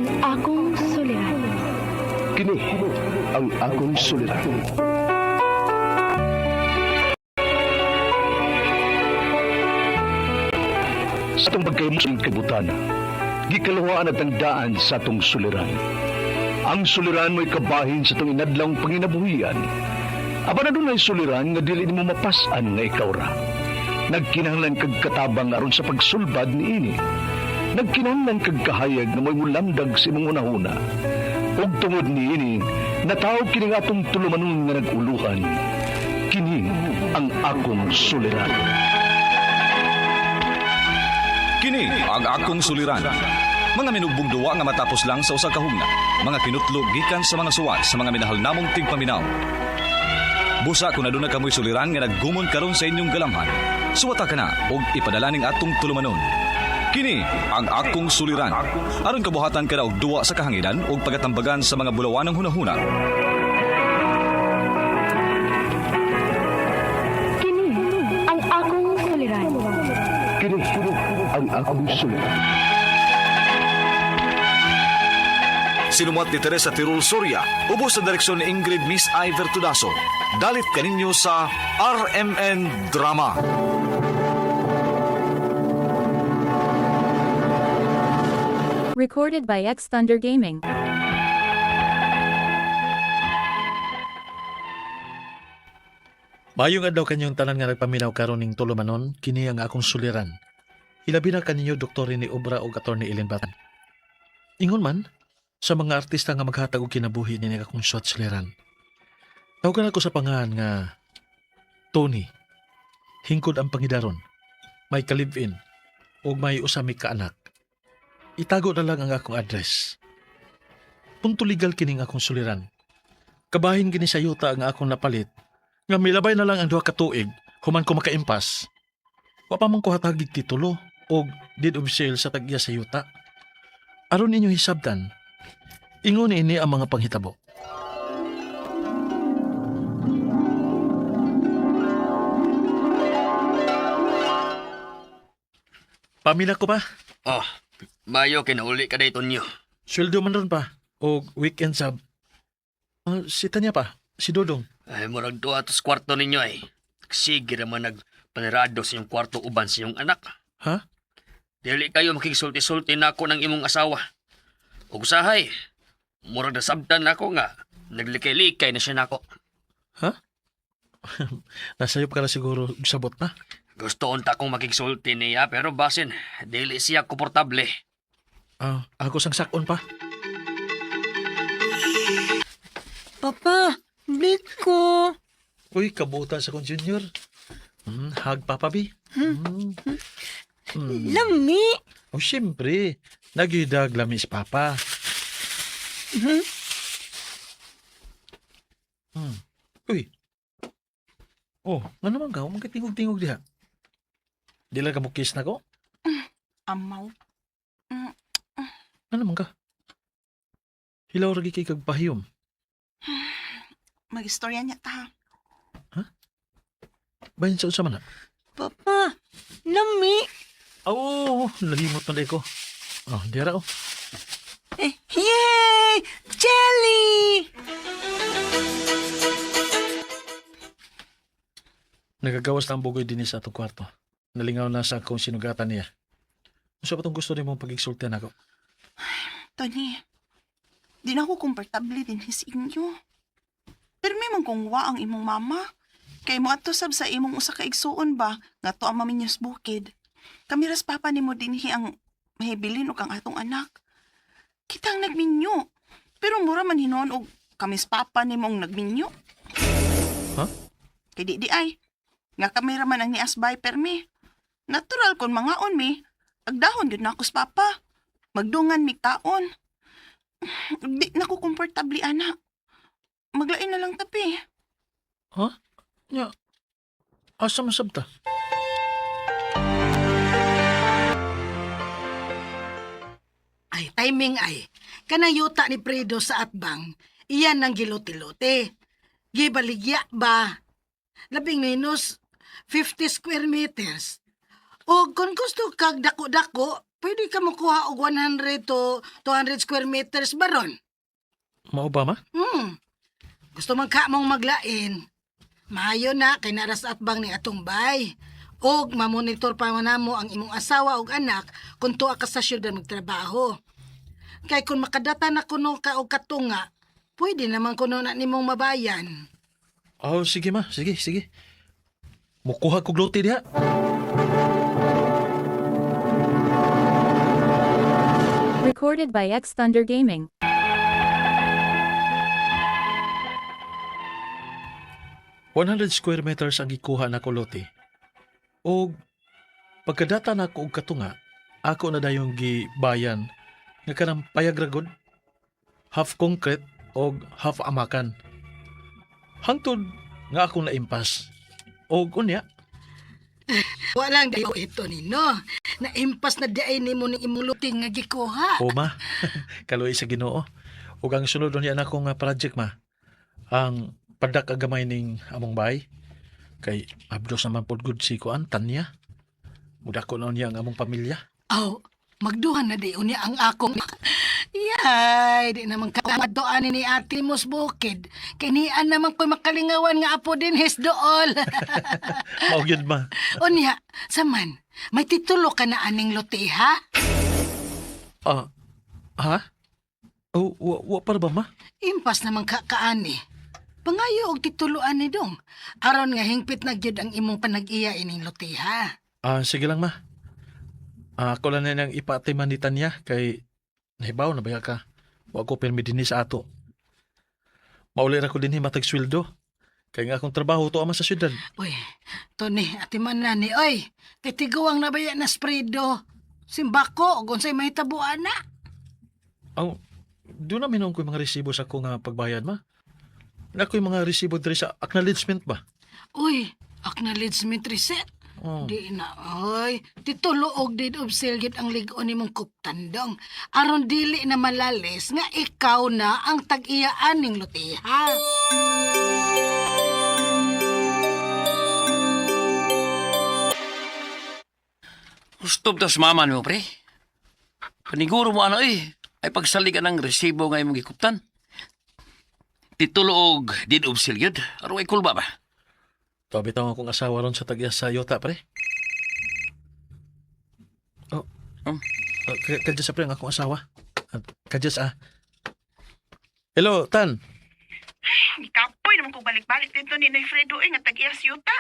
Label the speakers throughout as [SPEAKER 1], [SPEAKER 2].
[SPEAKER 1] ang akong suliran.
[SPEAKER 2] Kini ang akong suliran. Sa atong pagkahimos ng kalibutan, gikaluhaan at ang daan sa atong suliran. Ang suliran mo'y kabahin sa atong inadlawng panginabuhian. Apan adunay suliran nga dili nimo mapas-an nga ikaw ra. Nagkinahanglan kag katabang aron sa pagsulbad niini. Nagkinahanglan kag kahayag nga mo'y mulamdag sa imong hunahuna. Ug tungod niini, nataw kini nga atong tulumanon nga nag-uluhan. Kini ang akong suliran.
[SPEAKER 3] Kini ang akong suliran. Mga minugbong duwa nga matapos lang sa usa ka hugna. Mga kinutlo gikan sa mga suwat sa mga minahal namong tigpaminaw. Busa kung aduna kamoy suliran nga naggumon karon sa inyong galamhan. Suwata ka na og ipadala ning atong tulumanon. Kini ang akong suliran. Aron kabuhatan ka na og duwa sa kahanginan ug pagatambagan sa mga bulawanang hunahuna.
[SPEAKER 1] Kini ang akong suliran.
[SPEAKER 2] Kini ang akong suliran.
[SPEAKER 3] Sinumuat ni Teresa Tirul Soria, ubos sa direksyon ni Ingrid Miss Iver Tudaso. Dalit kaninyo sa RMN Drama.
[SPEAKER 4] Recorded by X Thunder Gaming.
[SPEAKER 5] Mayong adlaw kanyong tanan nga nagpaminaw karon ning tulumanon, kini ang akong suliran. Ilabi na kaninyo Dr. ni Obra ug Attorney Ellen Batan. Ingon man, sa mga artista nga maghatag og kinabuhi nining akong suwat suliran. Tawagan ako sa pangalan nga Tony. Hingkod ang pangidaron. May ka-live-in ug may usami ka anak. Itago na lang ang akong address. Punto legal kining akong suliran. Kabahin kini sa yuta ang akong napalit nga milabay na lang ang duha ka tuig human ko makaimpas. Wa pa man ko hatagig titulo og deed of sale sa tag-iya sa yuta. Aron ninyo hisabtan, ingon ini ang mga panghitabo. Pamila ko pa,
[SPEAKER 6] Oh, mayo kinauli ka dayto niyo.
[SPEAKER 5] sweldo man ron pa, og weekend sub. Ah, si Tanya pa, si Dodong.
[SPEAKER 6] Ay, murag duha tos kwarto ninyo ay. Sige ra man nagpanirado sa inyong kwarto uban sa inyong anak.
[SPEAKER 5] Ha?
[SPEAKER 6] Dili kayo makigsulti-sulti nako ng imong asawa. Ug usahay, murag nasabtan nako nga naglikay-likay na siya nako.
[SPEAKER 5] Nasayop ka na siguro og sabot na.
[SPEAKER 6] Gusto unta kong makigsulti niya pero basin dili siya komportable.
[SPEAKER 5] Ah, ako sang sakon pa.
[SPEAKER 7] Papa, late ko.
[SPEAKER 5] Uy, kabuta sa kong junior. Hag Papa B. Mm.
[SPEAKER 7] Lami.
[SPEAKER 5] Oh, siyempre. Nagidag lami si Papa. Uy. Oh, ano man ka? Huwag tingog-tingog diha. Di lang ka mukis na ko.
[SPEAKER 8] Amaw.
[SPEAKER 5] Ano man ka? Hilaw ragi kay kag pahiyom.
[SPEAKER 8] Mag-istorya niya ta.
[SPEAKER 5] Bahin sa unsa man na?
[SPEAKER 7] Papa, lami.
[SPEAKER 5] Oh, nalimot na ko. Oh, dira oh.
[SPEAKER 7] Eh, yay! Jelly!
[SPEAKER 5] Nagagawas na ang bugoy din sa atong kwarto. Nalingaw na sa akong sinugatan niya. Unsa pa tong gusto nimo pagigsultian ako?
[SPEAKER 8] Tony, di na ako komportable din sa inyo. Pero may man kung wa ang imong mama. Kay mo adto sab sa imong usa ka igsuon ba nga to ang maminyos bukid. Kami ras papa nimo dinhi ang mahibilin og ang atong anak. Kitang nagminyo. Pero mura man hinuon og kami sa papa nimo ang nagminyo.
[SPEAKER 5] Ha?
[SPEAKER 8] Kay di di ay. Nga kami ra man ang niasbay permi. Natural kon mangaon mi. Agdahon gyud nako sa papa. Magdungan mi kaon. Di na ko komportable ana. Maglain na lang tapi.
[SPEAKER 5] Nya. Asa man sabta?
[SPEAKER 9] Ay, timing ay. Kanang yuta ni Fredo sa Atbang, iyan ang gilote-lote. Gibaligya ba? Labing minus 50 square meters. O kung gusto kag dako-dako, Pwede ka mokuha og 100 to 200 square meters baron.
[SPEAKER 5] Mao ba, ma?
[SPEAKER 9] Gusto man ka mong maglain. Maayo na kay naras at bang ni atong bay. Og mamonitor pa man namo ang imong asawa og anak kung tuwa ka sa syudad magtrabaho. Kay kung makadata na kuno ka og katunga, pwede naman kuno na nimong mabayan.
[SPEAKER 5] Oh, sige ma, sige, sige. Mukuha kog lote diha.
[SPEAKER 4] Recorded by X Thunder Gaming.
[SPEAKER 5] 100 square meters ang gikuha nako lote. Og pagkadata nako og katunga, ako na dayong gibayan nga kanang payag ra gud. Half concrete og half amakan. Hangtod nga ako naimpas. Og unya,
[SPEAKER 9] Walang dayo ito nino. Naimpas na di ay nimo ning imong luting nga gikuha.
[SPEAKER 5] O ma, kaluoy sa Ginoo. Ug ang sunod niya na akong project ma, ang padak ang gamay ning among bahay. Kay abdos naman pod gud si kuan Tanya. Mudako na niya ang among pamilya.
[SPEAKER 9] Aw, magduha na di unya ang akong. Yay, di naman ka ni Ate Mos Bukid. Kinian naman ko'y makalingawan nga apo din his dool.
[SPEAKER 5] Mao gyud ma.
[SPEAKER 9] Unya, saman, may titulo ka na aning lote, ha?
[SPEAKER 5] Ah, ha? Oh, wa para ba ma?
[SPEAKER 9] Impas naman ka kaani. Pangayo og titulo ani dong. Aron nga hingpit na gyud ang imong panag-iya ining lote, ha?
[SPEAKER 5] Ah, sige lang ma. Ah, ako lang na nang ipaatiman ni Tanya kay nahibaw na baya ka. Wa ko pirmi dinhi sa ato. Mauli ra ko dinhi matag sweldo. Kay nga akong trabaho to ama sa syudad.
[SPEAKER 9] Uy, Tony, atiman na ni, oy. Titiguang na baya na spredo. Simbako, og unsay mahitabuan na.
[SPEAKER 5] Aw, doon namin ko yung mga resibo sa akong pagbayad, ma. Na ko yung mga resibo diri sa acknowledgement ba?
[SPEAKER 9] Uy, acknowledgement receipt.
[SPEAKER 5] Oh.
[SPEAKER 9] Di na, oy. Titulo og deed of sale gyud ang lig-on nimong kuptandong. Aron dili na malalis nga ikaw na ang tag-iyaan ning loteha.
[SPEAKER 6] Gusto tas mama nimo, pre. Paniguro mo ano eh. Ay pagsaligan ng resibo nga imong gikuptan. Titulo og deed of sale yun. Aron ay kulba ba?
[SPEAKER 5] Tabi tawag akong asawa ron sa tag sa yota, pre. Oh. Oh, kadyas sa pre ang akong asawa. Ah, kadyas ah. Hello, Tan.
[SPEAKER 8] Gikapoy naman ko balik-balik dito ni Noy Fredo eh, nga tag-iyas yuta.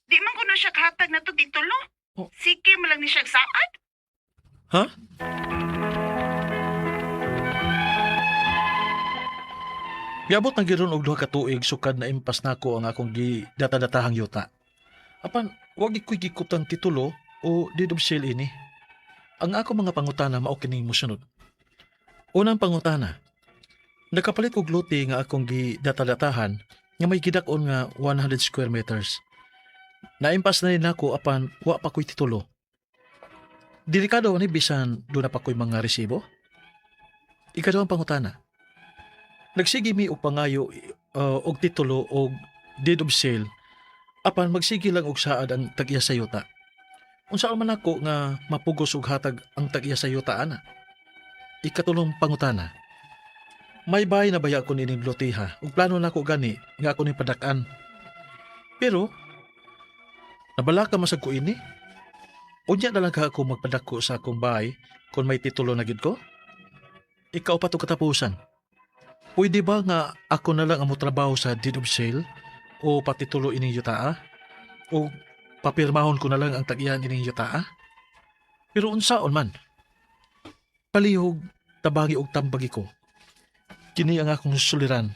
[SPEAKER 8] Di man kuno siya kahatag na to titulo.
[SPEAKER 5] Oh.
[SPEAKER 8] Sige man lang ni siya saad.
[SPEAKER 5] Ha? Giabot na giron og duha ka tuig sukad na impas nako ang akong gidata-datahang yuta. Apan wag ko'y gikuptan titulo o deed of sale ini. Ang ako mga pangutana mao kining mosunod. Unang pangutana. Nakapalit og lote nga akong gidata-datahan nga may gidak-on nga 100 square meters. Naimpas na rin nako apan wa pa ko'y titulo. Delikado ni bisan doon na pa ko'y mga resibo. Ikaduhang pangutana. Nagsige mi og pangayo og titulo og deed of sale apan magsige lang og saad ang tag-iya sa yuta. Unsa man ako nga mapugos og hatag ang tag-iya sa yuta ana? Ikatulong pangutana. May bahay na baya ko nining lotiha ug plano nako gani nga ako ning padak-an. Pero nabalaka masag ko ini. Unya na lang ka ako magpadako sa akong bahay kung may titulo na gid ko? Ikaw pa to katapusan. Pwede ba nga ako na lang ang motrabaho sa deed of sale o patitulo ining yutaa? O papirmahon ko na lang ang tag-iyan ining yutaa? Pero unsaon man? Palihog, tabangi og tambagi ko. Kini ang akong suliran.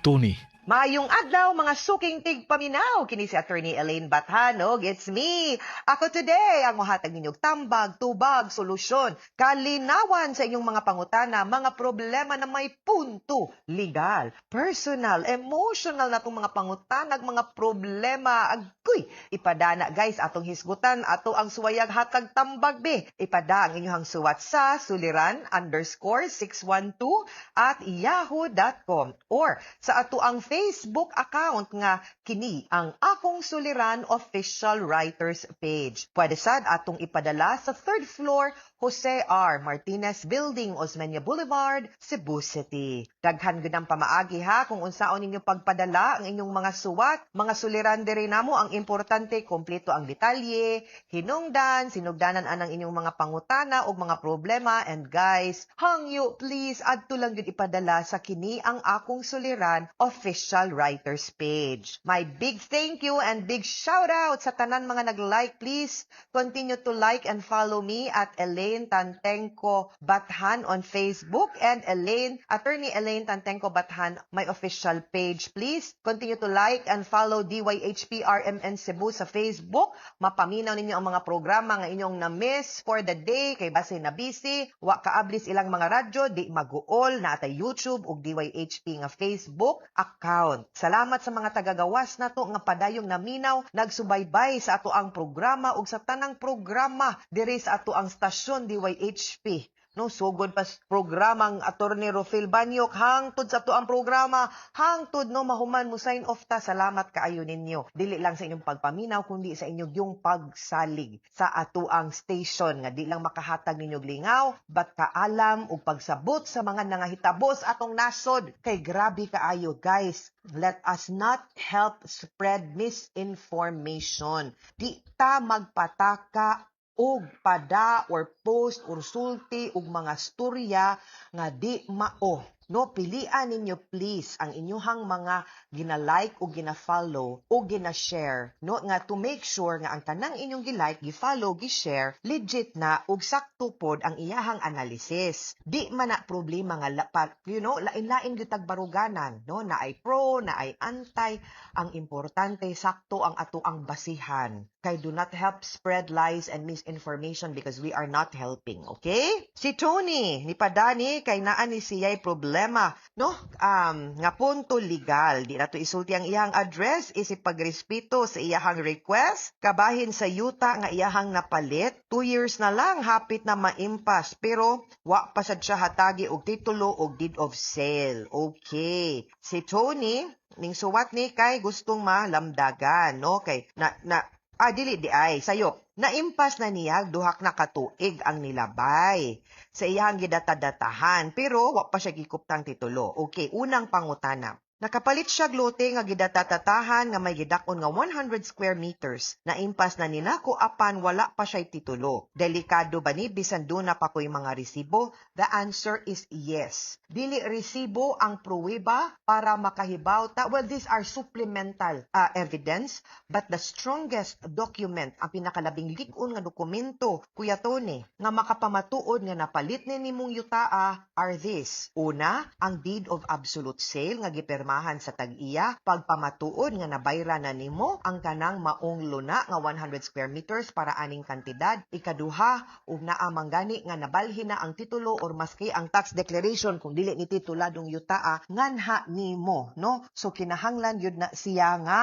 [SPEAKER 5] Tony.
[SPEAKER 10] Maayong adlaw mga suking tigpaminaw, kini si Attorney Elaine Bathanog. It's me. Ako today ang mohatag ninyong tambag, tubag, solusyon, kalinawan sa inyong mga pangutana, mga problema na may punto, legal, personal, emotional na itong mga pangutana, mga problema. Agoy, ipadana guys atong hisgutan, ato ang suwayag hatag tambag be. Ipada ang inyong suwat sa suliran_612@yahoo.com or sa ato ang Facebook Facebook account nga kini ang Akong Suliran Official Writers page. Pwede sad atong ipadala sa third floor, Jose R. Martinez Building, Osmeña Boulevard, Cebu City. Daghan gud ang pamaagi ha kung unsaon ninyo pagpadala ang inyong mga suwat, mga suliran diri namo. Ang importante, kompleto ang detalye, hinungdan, sinugdanan anang inyong mga pangutana o mga problema. And guys, hangyo please, adto lang gyud ipadala sa kini ang Akong Suliran Official Writers page. My big thank you and big shout out sa tanan mga nag-like. Please continue to like and follow me at Elaine Tantengco Bathan on Facebook and Elaine, Attorney Elaine Tantengco Bathan, my official page. Please continue to like and follow DYHPRMN Cebu sa Facebook. Mapaminaw ninyo ang mga programa nga inyong na-miss for the day kay base na busy, wa kaablis ilang mga radyo, di maguol na atay YouTube ug DYHP nga Facebook account. Salamat sa mga tagagawas nato nga padayong naminaw, nagsubaybay sa ato ang programa ug sa tanang programa diri sa ato ang stasyon DYHP. No, sugod pa sa programang Attorney Rofil Banyok hangtod sa ato ang programa, hangtod no mahuman mo sign off ta. Salamat kaayo ninyo. Dili lang sa inyong pagpaminaw kundi sa inyong yung pagsalig sa ato ang station nga di lang makahatag ninyo og lingaw but kaalam ug pagsabot sa mga nangahitabo sa atong nasod kay grabe kaayo, guys. Let us not help spread misinformation. Di ta magpataka og pada or post or sulti og mga storya nga di mao. No, pilian ninyo please ang inyuhang mga gina-like o gina-follow o gina-share, no, nga to make sure nga ang tanang inyong gi-like, gi-follow, gi-share legit na ug sakto pod ang iyahang analysis. Di man na problema nga la, pa, lain-lain gyud tag baruganan, no, na ay pro, na ay anti. Ang importante, sakto ang ato ang basihan. Kay do not help spread lies and misinformation because we are not helping, okay? Si Tony ni padani kay naa ni siya'y problema, no, nga punto legal. Di nato isulti ang iyang address isip pagrespeto sa iyahang request kabahin sa yuta nga iyahang napalit. 2 years na lang hapit na maimpas pero wa pa sad siya hatagi og titulo og deed of sale. Okay, si Tony ning suwat ni kay gustong malamdagan, no, kay na na ah, dili di ay sayop. Naimpas na niya duhak na katuig ang nilabay sa iyang gidatadatahan pero wa pa siya gikuptang titulo. Okay, unang pangutana. Nakapalit siya lote nga gidatatatahan nga may gidak-on nga 100 square meters. Naimpas na ninako apan wala pa siya'y titulo. Delikado ba ni bisan duna pa ko'y mga resibo? The answer is yes. Dili resibo ang pruweba para makahibaw ta. Well, these are supplemental evidence, but the strongest document, ang pinakalabing lig-on nga dokumento, Kuya Tony, nga makapamatuod nga napalit ni nimong yutaa are this. Una, ang deed of absolute sale nga gipirmahan sa tag-iya, pagpamatuod nga nabayra na nimo ang kanang maong luna nga 100 square meters para aning kantidad. Ikaduha, ug naa man gani nga nabalhin na ang titulo or maski ang tax declaration kung dili ni tituladong yutaa nganha nimo, no? So kinahanglan yun na siya nga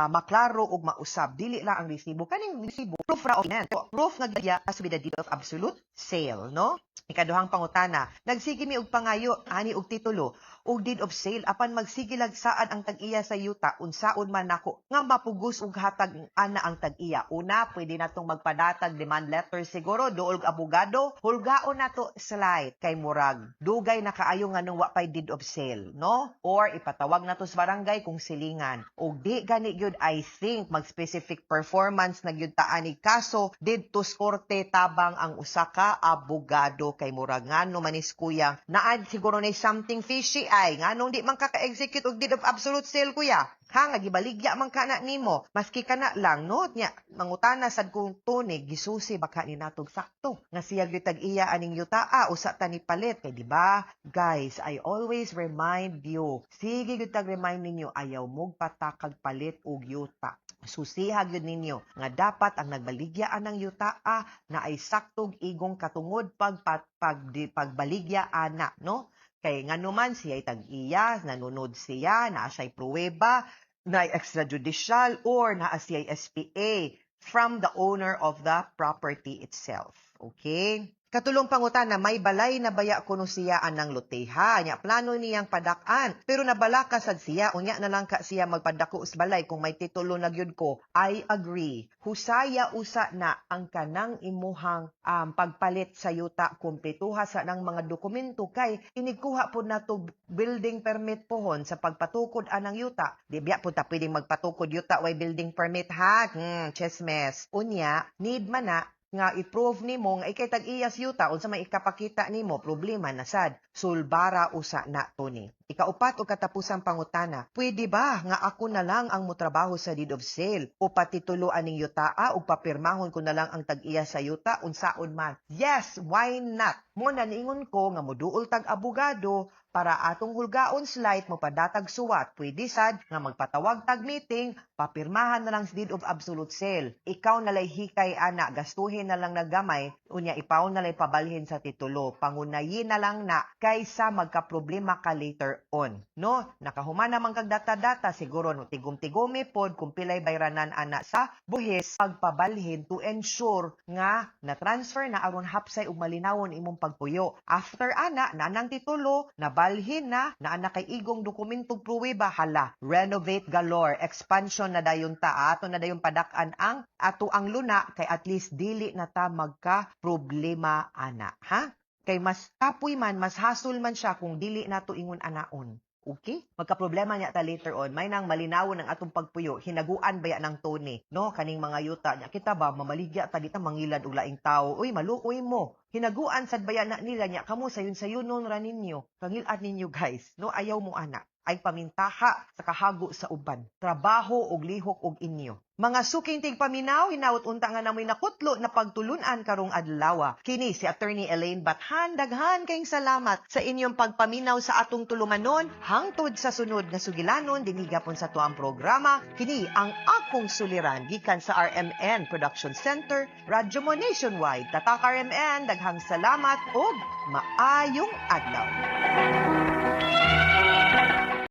[SPEAKER 10] maklaro ug mausab. Dili lang ang resibo. Kaning resibo, proof ra of proof nga giya as with the deed of absolute sale, no? Ikaduhang pangutana, nagsige mi og pangayo ani og titulo ug deed of sale apan magsige lag saad ang tag-iya sa yuta, unsaon man nako nga mapugos og hatag ana ang tag-iya? Una, pwede natong magpadatag demand letter siguro duol og abogado, hulgaon nato slight kay murag dugay na kaayo nga nung wa pay deed of sale, no? Or ipatawag nato sa barangay kung silingan. Og di gani gyud, I think mag specific performance na gyud ta ani kaso didto sa korte tabang ang usa ka abogado kay murag ngano manis, kuya, naad siguro ni something fishy ay nganong di man ka ka-execute og deed of absolute sale, kuya, ha, nga gibaligya man kana nimo maski kana lang, no? Nya mangutana sad kung Tony gisusi baka ni natog sakto nga siya gyud tag-iya aning yutaa usa ta ni palit kay di ba, guys, I always remind you, sige gyud tag remind ninyo, ayaw mo patakag palit og yuta. Susiha gyud ninyo nga dapat ang nagbaligya anang yutaa na ay saktog igong katungod pag, pag, pag di, pagbaligya ana, no? Kay ngano man siya ay tag-iya, nanunod siya, naa siya'y pruweba, na extrajudicial or naa siya'y SPA from the owner of the property itself. Okay? Katulong pangutana, may balay na baya kuno siya anang loteha. Nya plano niyang padak-an, pero nabalaka sad siya, unya na lang ka siya magpadako sa balay kung may titulo na gyud ko. I agree. Husaya usa na ang kanang imuhang pagpalit sa yuta, kumpletuha sa nang mga dokumento kay inigkuha pod nato building permit pohon sa pagpatukod anang yuta. Di biya pud ta pwedeng magpatukod yuta way building permit, ha. Chesmes. Unya, need man na nga i-prove nimo nga ikay tag-iyas yuta, unsa may ikapakita nimo, problema na sad. Sulbara usa na, Tony. Ikaupat o katapusang pangutana, pwede ba nga ako na lang ang motrabaho sa deed of sale o patitulo aning yutaa ug papirmahon ko na lang ang tag-iya sa yuta unsaon man? Yes, why not? Mo na niingon ko nga moduol tag abogado para atong hulgaon slight mo padatag suwat. Pwede sad nga magpatawag tag meeting, papirmahan na lang sa deed of absolute sale. Ikaw na lay hikay ana, gastuhin na lang naggamay, unya ipaw na lay pabalhin sa titulo. Pangunayin na lang na kaysa magkaproblema ka later on. No, nakahuman naman kag data-data siguro, no, tigum-tigumi pod kung pilay bayranan ana sa buhis pagpabalhin to ensure nga na transfer na aron hapsay ug malinawon imong pagpuyo. After ana, nanang titulo, nabalhin na, naa na kay igong dokumentong pruweba, hala, renovate galore, expansion na dayon ta, ato na dayon padak-an ang ato ang luna kay at least dili na ta magka problema ana, ha? Kay mas kapoy man, mas hasol man siya kung dili nato ingon anaon. Okay? Magka-problema niya ta later on. May nang malinawon ang atong pagpuyo, hinaguan baya ng Tony, no? Kaning mga yuta niya. Kita ba, mamaligya ta dita mangilad og laing tao. Uy, maluoy mo. Hinaguan sad baya na nila niya kamo sayon-sayunon ra ninyo. Kangilad ninyo, guys, no? Ayaw mo ana ay pamintaha sa kahago sa uban. Trabaho og lihok og inyo. Mga suking tigpaminaw, hinawot unta nga namoy nakutlo na pagtulunan karong adlaw. Kini si Attorney Elaine Bathan, daghan kayong salamat sa inyong pagpaminaw sa atong tulumanon hangtod sa sunod nga sugilanon dinhi gapon sa tuang programa. Kini ang Akong Suliran gikan sa RMN Production Center, Radyo Mo Nationwide. Tatak RMN, daghang salamat ug maayong adlaw.